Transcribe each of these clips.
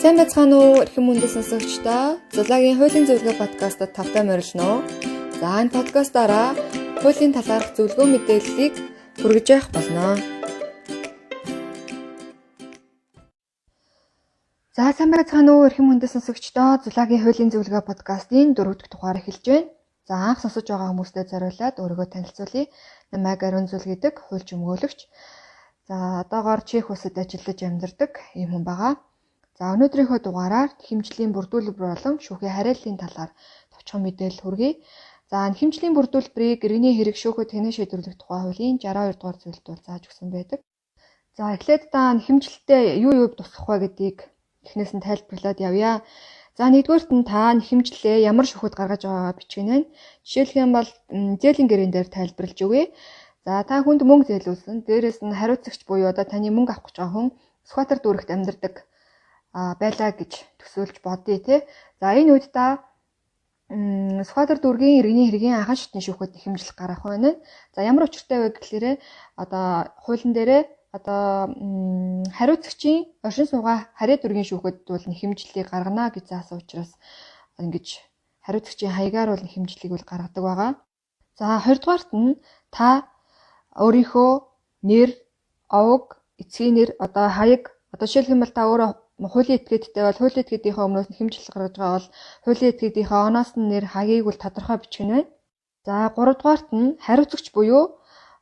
Сайн байцгаана уу, эрхэм хүндэт сонсогчдоо. Зулаагийн хуулийн зөвлөгөө подкастад тавтай морилно. За, энэ подкастаараа хуулийн талаарх зөвлөгөө мэдээллийг хүргэж явах болно. За, сайн байцгаана уу, эрхэм хүндэт сонсогчдоо. Зулаагийн хуулийн зөвлөгөө подкастын 4 дахь дугаар эхэлж байна. За, анх сонсож байгаа хүмүүстээ зориулаад өөрийгөө танилцуулъя. Намайг Ариун Зүл гэдэг хуульч өмгөөлөгч. За, одоогоор Чех улсад ажиллаж амьдардаг ийм хүн байгаа. За, өнөөдрийнхөө дугаараар хэмжлийн бүрдүүлбэр болон шүүхийн хариаллын талаар товчхон мэдээлэл хүргэе. За, хэмжлийн бүрдүүлбэрийг иргэний хэрэг шүүхэд хэнэн шийдвэрлэх тухай хуулийн 62 дугаар зүйлд бол зааж өгсөн байдаг. За, эхлээд та хэмжилтээ юу юу тусах вэ гэдгийг эхнээс нь тайлбарлаад явъя. За, нэгдүгээрт нь та хэмжлээ ямар шүүхэд гаргаж байгаагаа бичих нь. Жишээлх юм бол зээлийн гэрээн дээр тайлбарлаж өгье. За, та хүнд мөнгө зээлүүлсэн. Дээрээс нь хариуцагч буюу одоо таны мөнгө авах гэж байгаа хүн Сүхбаатар дүүрэгт амьдардаг байлаа гэж төсөөлж бодъё те. За, энэ үед та Сүхбаатар дүүргийн иргэний хэргийн анхан шатны шүүхэд хэмжлэх гаргах байна. За, ямар учиртай вэ гэхлээрэ одоо хуулийн дээрээ одоо хариуцагчийн оршин суугаа харьяа дүүргийн шүүхэд бол хэмжлэлийг гаргана гэж заасан учраас ингэж хариуцагчийн хаягаар бол хэмжлэлийг бол гаргадаг байгаа. За, хоёрдугаарт нь та өөрийнхөө нэр, овог, эцгийн нэр, одоо хаяг, одоо жишээлх юм бол та өөрөө хуулийн этгээдтэй бол хуулийн этгээдийнхээ өмнөөс нь хэмжлэл гаргаж байгаа бол хуулийн этгээдийнхээ оноос нь нэр, хаягийг бол тодорхой бичих нь байна. За, гуравдугаарт нь хариуцагч буюу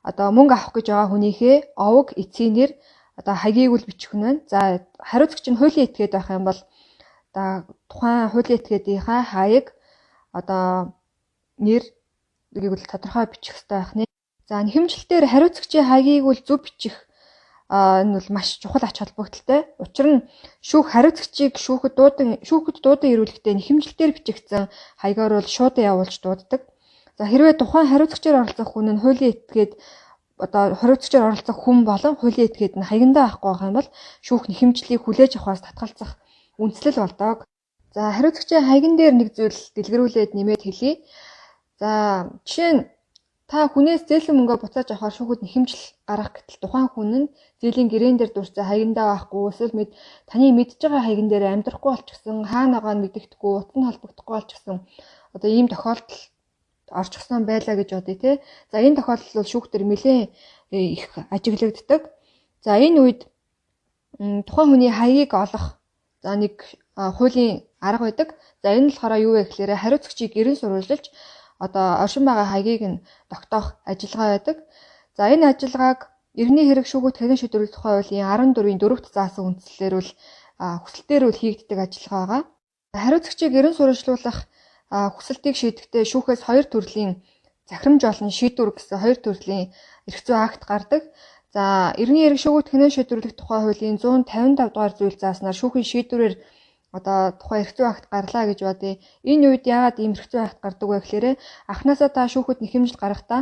одоо мөнгө авах гэж байгаа хүнийхээ овог, эцгийн нэр, одоо хаягийг бол бичих нь байна. За, хариуцагч нь хуулийн этгээд байх юм бол одоо тухайн хуулийн этгээдийнхээ хаяг, одоо нэр гэдгийг бол тодорхой бичих хэрэгтэй байх нэ. За, хэмжлэлтээр хариуцагчийн хаягийг бол зөв бичих энэ бол маш чухал ач холбогдолтой. Учир нь шүүх хариуцагчийг шүүхэд дуудан ирүүлэхдээ хэмжлэлтээр бичигдсэн хаягаар бол шуудан явуулж дууддаг. За, хэрвээ тухайн хариуцагчаар оролцох хүн нь хуулийн этгээд одоо хариуцагчаар оролцох хүн болон хуулийн этгээд нь хаягандаа авахгүй байх юм бол шүүх хэмжлэлийг хүлээж авахаас татгалзах үндслэл болдог. За, хариуцагчийн хаяган дээр нэг зүйл дэлгэрүүлээд нэмээд хэлье. За, жишээ нь та хүнээс зээлэн мөнгөө буцааж авахаар шүүхэд хэмжил гаргах гэтэл тухайн хүн нь зээлийн гэрээн дээр дурдсан хаягандаа байхгүй, эсвэл таны мэдж байгаа хаяган дээр амьдрахгүй болчихсон, хаана байгаа нь мэдэгдэхгүй, утас нь холбогдохгүй болчихсон одоо ийм тохиолдол орчихсон байлаа гэж бодъё те. За, энэ тохиолдол бол шүүхтэр нэлээд их ажиглагддаг. За, энэ үед тухайн хүний хаягийг олох за нэг хуулийн арга байдаг. За, энэ нь болохоор юу вэ гэхлээрэ хариуцагчийг гэрэн суурилж одоо оршин байгаа хаягийг нь тогтоох ажиллагаа байдаг. За, энэ ажиллагааг иргэний хэрэг шүүхэд хэрэг шийдвэрлэх тухай хуулийн 14-ийн 4-т заасан үндслээр бол хүсэлтээр бол хийгддэг ажиллагаа байгаа. Хариуцагчийг гэрэн суурилжуулах хүсэлтийг шийдэхдээ шүүхээс хоёр төрлийн захирамж болон шийдвэр гэсэн хоёр төрлийн эрх зүйн акт гардаг. За, иргэний хэрэг шүүхэд хэнэн шийдвэрлэх тухай хуулийн 155 дугаар зүйл зааснаар шүүхийн шийдвэрээр одоо тухайн эрх зүйн акт гарлаа гэж бодъё. Энэ үед яагаад ийм эрх зүйн акт гардаг вэ гэхлээрэ анхнаасаа та шүүхэд нэхэмжил гаргахдаа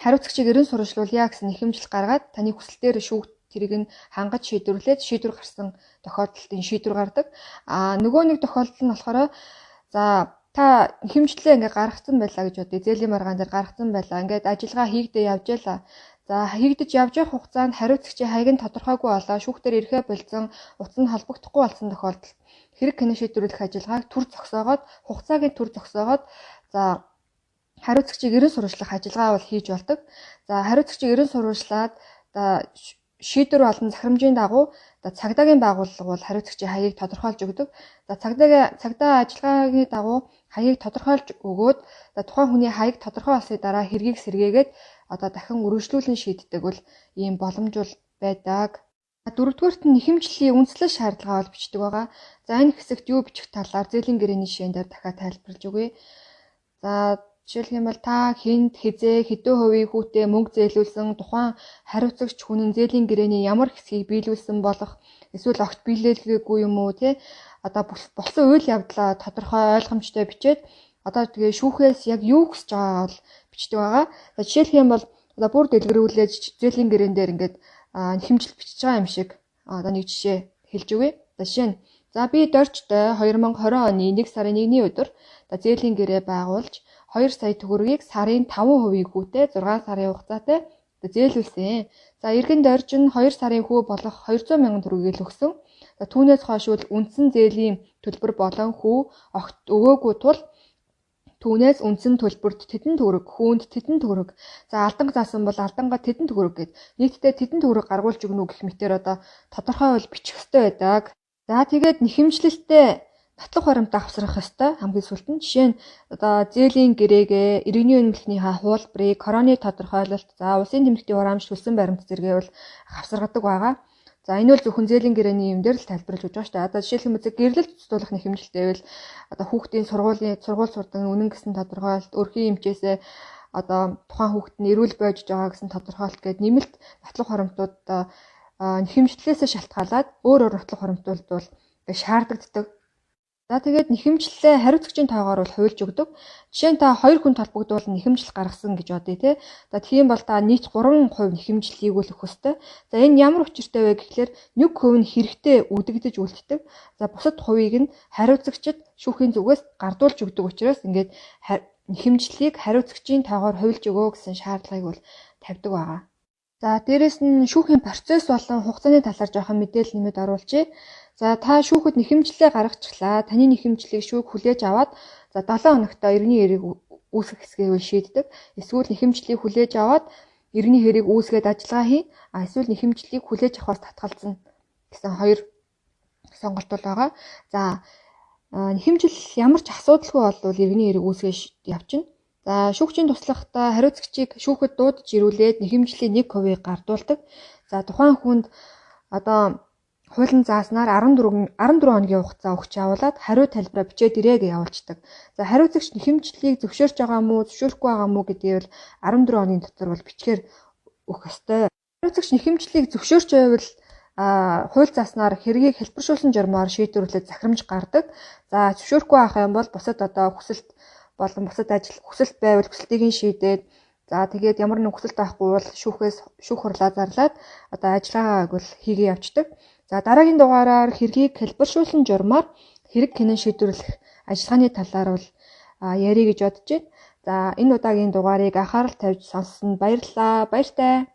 хариуцагчийг эрен сурвалжуулъя гэсэн нэхэмжил гаргаад таны хүсэлтээр шүүх тэрийг нь хангаж шийдвэрлээд шийдвэр гарсан тохиолдолд энэ шийдвэр гардаг. А нөгөө нэг тохиолдол нь болохоор за та хэмжлээ ингээ гаргацсан байлаа гэж бодъё. Зээлийн маргаан дээр гаргацсан байлаа. Ингээд ажиллагаа хийгдээ явж байлаа. За, хийгдэж явж явах хугацаанд хариуцагчийн хаяг нь тодорхойгүй болоо шүүхтэр ирэхээ болцсон, утас нь холбогдохгүй болсон тохиолдолд хэрэг хэнэн шийдвэрлэх ажиллагааг төр зогсоогоод, хугацааг нь төр зогсоогоод за хариуцагчийг эрен сурвалжлах ажиллагаа бол хийж болдог. За, хариуцагчийг эрен сурвалжлаад за шийдвэр болон захирамжийн дагуу за цагдаагийн байгууллага бол хариуцагчийн хаягийг тодорхойлж өгдөг. За, цагдаа ажиллагааны дагуу хаягийг тодорхойлж өгөөд за тухайн хүний хаяг тодорхой болсны дараа хэргийг сэргээгээд одоо дахин үргэлжлүүлэн шийддэг бол ийм боломж бол байдаг. Дөрөвдүгээрт нь хэмжлийн үндслэл шаардлага бол бичдэг байгаа. За, энэ хэсэгт юу бичих талаар зээлийн гэрээний жишээн дээр дахиад тайлбарлаж өгье. За, жишээлх юм бол та хэнд, хэзээ, хэдэн хувийн хүүтэй мөнгө зээлүүлсэн, тухайн хариуцагч хүн нь зээлийн гэрээний ямар хэсгийг биелүүлсэн болох, эсвэл огт биелүүлгээгүй юм уу те. Одоо болсон үйл явдлаа тодорхой ойлгомжтой бичээд одоо тэгээ шүүхээс яг юу хүсэж байгаагаа бол бичдэг байгаа. За, жишээлх юм бол одоо бүр дэлгэрүүлээд зээлийн гэрээн дээр ингээд хэмжил бичиж байгаа юм шиг одоо нэг жишээ хэлж өгье. За, жишээ нь за би Доржтой 2020 оны 1 сарын 1-ний өдөр зээлийн гэрээ байгуулж 2 сая төгрөгийг сарын 5% хүүтэй 6 сарын хугацаатай зээлүүлсэн. За, эргэн Дорж нь 2 сарын хүү болох 200 мянган төгрөгийг л өгсөн. За түүнээс хойш үл үндсэн зээлийн төлбөр болон хүү огт өгөөгүй тул түүнээс үндсэн төлбөрт тэдэн төгрөг, хүүнд тэдэн төгрөг, за алданг заасан бол алдангаа тэдэн төгрөг гэд нийтдээ тэдэн төгрөг гаргуулж өгнө гэх мэтээр одоо тодорхой бол бичих ёстой байдаг. За тэгээд нэхэмжлэлтэй нотлох баримтаа авсрах ёстой хамгийн сүүлд нь. Жишээ нь одоо зээлийн гэрээгээ, иргэний үнэмлэхнийхаа хуулбарыг, короны тодорхойлолт, за улсын тэмдэгтийн хураамж төлсөн баримт зэрэгээ бол авсаргадаг байгаа. За энэ бол зөвхөн зээлийн гэрээний юм дээр л тайлбарлаж өгч байгаа шүү дээ. Одоо жишээлх юм бол гэрлэлт цуцлах нэхэмжлэлтэй байвал одоо хүүхдийн сургууль сурдан үнэн гэсэн тодорхойлолт, өрхийн эмчээсээ одоо тухайн хүүхэд нь эрүүл байж байгаа гэсэн тодорхойлолт гээд нэмэлт нотлох хоромтууд одоо нэхэмжлэлээсээ шалтгаалаад өөр өөр нотлох хоромтууд бол шаардагддаг. За тэгээд нэхэмжлэлээ хариуцагчийн тоогоор бол хуульж өгдөг. Жишээ нь та 2 хүн толбогдвол нэхэмжлэл гаргасан гэж бодъё те. За тийм бол та нийт 3% нэхэмжлэлийг үл өгөх ёстой. За энэ ямар учиртай вэ гэхлээр 1% нь хэрэгтэй үдэгдэж үлддэг. За бусад хувийг нь хариуцагчид шүүхийн зүгээс гардуулж өгдөг учраас ингээд нэхэмжлэлийг хариуцагчийн тоогоор хуульж өгөө гэсэн шаардлагыг бол тавьдаг байгаа. За дээрэс нь шүүхийн процесс болон хугацааны талаар жоохон мэдээлэл нэмэд оруулъя. За та шүүхэд нэхэмжлэлээ гаргачихлаа. Таны нэхэмжлэлийг шүүх хүлээж аваад за 7 хоногт иргэний хэрэг үүсгэх хэсгийг үл шийддэг. Эсвэл нэхэмжлэлийг хүлээж аваад иргэний хэрэг үүсгээд ажиллагаа хийн. А эсвэл нэхэмжлэлийг хүлээж авахаас татгалзана гэсэн хоёр сонголт бол байгаа. За нэхэмжил ямар ч асуудалгүй болвол иргэний хэрэг үүсгэж явчихна. За шүүгчийн туслахдаа хариуцагчийг шүүхэд дуудаж ирүүлээд нэхэмжлийн 1%-ийг гардуулдаг. За тухайн хүнд одоо хуулийн зааснаар 14 хоногийн хугацаа өгч явуулаад хариу тайлбараа бичээд ирээ гэж явуулцдаг. За хариуцагч нэхэмжлэлийг зөвшөөрч байгаа мó, зөвшөөрөхгүй байгаа мó гэдгийг бол 14 хоногийн дотор бол бичгээр өгөх ёстой. Хариуцагч нэхэмжлэлийг зөвшөөрч байвал хууль зааснаар хэргийг хэлбэршүүлсэн журмаар шийдвэрлээд захирамж гардаг. За зөвшөөрөхгүй байх юм бол бусад одоо хүсэлт болон бусад ажил хүсэлт байвал хүсэлтийг нь шийдээд за тэгээд ямар нэг хүсэлт авахгүй бол шүүхээс шүүх хурлаа зарлаад одоо ажиллагаагааг бол хийгээ явцдаг. За дараагийн дугаараар хэргийг хэлбэршүүлсэн журмаар хэрэг хинэн шийдвэрлэх ажиллагааны талаар бол ярих гэж бодож байна. За энэ удаагийн дугаарыг анхаарал тавьж сонссонд баярлалаа. Баяртай.